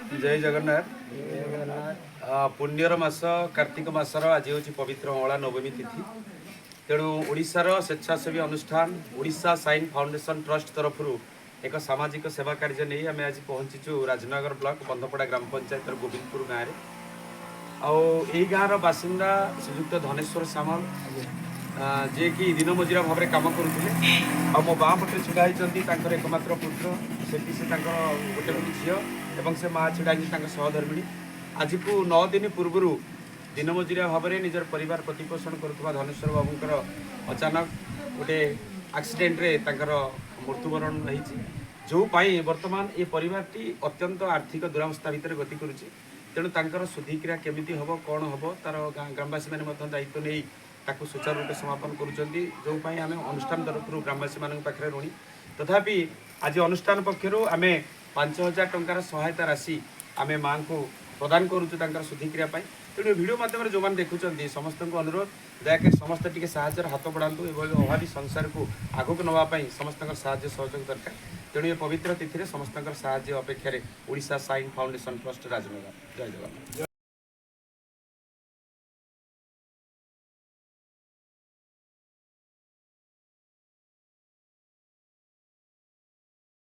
ଜୟ ଜଗନ୍ନାଥ। ପୁଣ୍ୟର ମାସ କାର୍ତ୍ତିକ ମାସର ଆଜି ହେଉଛି ପବିତ୍ର ଅଁଳା ନବମୀ ତିଥି। ତେଣୁ ଓଡ଼ିଶାର ସ୍ୱେଚ୍ଛାସେବୀ ଅନୁଷ୍ଠାନ ଓଡ଼ିଶା ସାଇନ୍ ଫାଉଣ୍ଡେସନ୍ ଟ୍ରଷ୍ଟ ତରଫରୁ ଏକ ସାମାଜିକ ସେବା କାର୍ଯ୍ୟ ନେଇ ଆମେ ଆଜି ପହଞ୍ଚିଛୁ ରାଜନଗର ବ୍ଲକ ବନ୍ଧପଡ଼ା ଗ୍ରାମ ପଞ୍ଚାୟତର ଗୋବିନ୍ଦପୁର ଗାଁରେ। ଆଉ ଏଇ ଗାଁର ବାସିନ୍ଦା ଶ୍ରୀଯୁକ୍ତ ଧନେଶ୍ୱର ସାମଲ, ଯିଏକି ଦିନ ମଜୁରିଆ ଭାବରେ କାମ କରୁଥିଲେ। ଆଉ ମୋ ବାଁ ପଟରେ ଛିଡ଼ା ହେଇଛନ୍ତି ତାଙ୍କର ଏକମାତ୍ର ପୁତ୍ର, ସେଠି ସେ ତାଙ୍କର ଗୋଟେ ବୋଲି ଝିଅ ଏବଂ ସେ ମା ଛିଡ଼ା ହେଇଛନ୍ତି ତାଙ୍କ ସହଧର୍ମିଣୀ। ଆଜିକୁ 9 ଦିନ ପୂର୍ବରୁ ଦିନ ମଜୁରିଆ ଭାବରେ ନିଜର ପରିବାର ପ୍ରତିପୋଷଣ କରୁଥିବା ଧନେଶ୍ୱର ବାବୁଙ୍କର ଅଚାନକ ଗୋଟେ ଆକ୍ସିଡେଣ୍ଟରେ ତାଙ୍କର ମୃତ୍ୟୁବରଣ ହେଇଛି, ଯେଉଁ ପାଇଁ ବର୍ତ୍ତମାନ ଏ ପରିବାରଟି ଅତ୍ୟନ୍ତ ଆର୍ଥିକ ଦୁରାବସ୍ଥା ଭିତରେ ଗତି କରୁଛି। ତେଣୁ ତାଙ୍କର ଶୁଦ୍ଧିକ୍ରିୟା କେମିତି ହେବ, କ'ଣ ହେବ, ତାର ଗ୍ରାମବାସୀମାନେ ମଧ୍ୟ ଦାୟିତ୍ୱ ନେଇ ତାକୁ ସୁଚାରୁ ରୂପେ ସମାପନ କରୁଛନ୍ତି, ଯେଉଁ ପାଇଁ ଆମେ ଅନୁଷ୍ଠାନ ତରଫରୁ ଗ୍ରାମବାସୀମାନଙ୍କ ପାଖରେ ଋଣୀ। ତଥାପି ଆଜି ଅନୁଷ୍ଠାନ ପକ୍ଷରୁ ଆମେ 5000 ଟଙ୍କାର ସହାୟତା ରାଶି ଆମେ ମାଆଙ୍କୁ ପ୍ରଦାନ କରୁଛୁ ତାଙ୍କର ଶୁଦ୍ଧିକ୍ରିୟା ପାଇଁ। ତେଣୁ ଏ ଭିଡ଼ିଓ ମାଧ୍ୟମରେ ଯେଉଁମାନେ ଦେଖୁଛନ୍ତି, ସମସ୍ତଙ୍କୁ ଅନୁରୋଧ, ଦୟାକରି ସମସ୍ତେ ଟିକେ ସାହାଯ୍ୟର ହାତ ବଢ଼ାନ୍ତୁ। ଏଭଳି ଅଭାବୀ ସଂସାରକୁ ଆଗକୁ ନେବା ପାଇଁ ସମସ୍ତଙ୍କର ସାହାଯ୍ୟ ସହଯୋଗ ଦରକାର। ତେଣୁ ଏ ପବିତ୍ର ତିଥିରେ ସମସ୍ତଙ୍କର ସାହାଯ୍ୟ ଅପେକ୍ଷାରେ Odisha sign foundation trust, Rajnagar. ଜୟ ଜଗନ୍ନାଥ।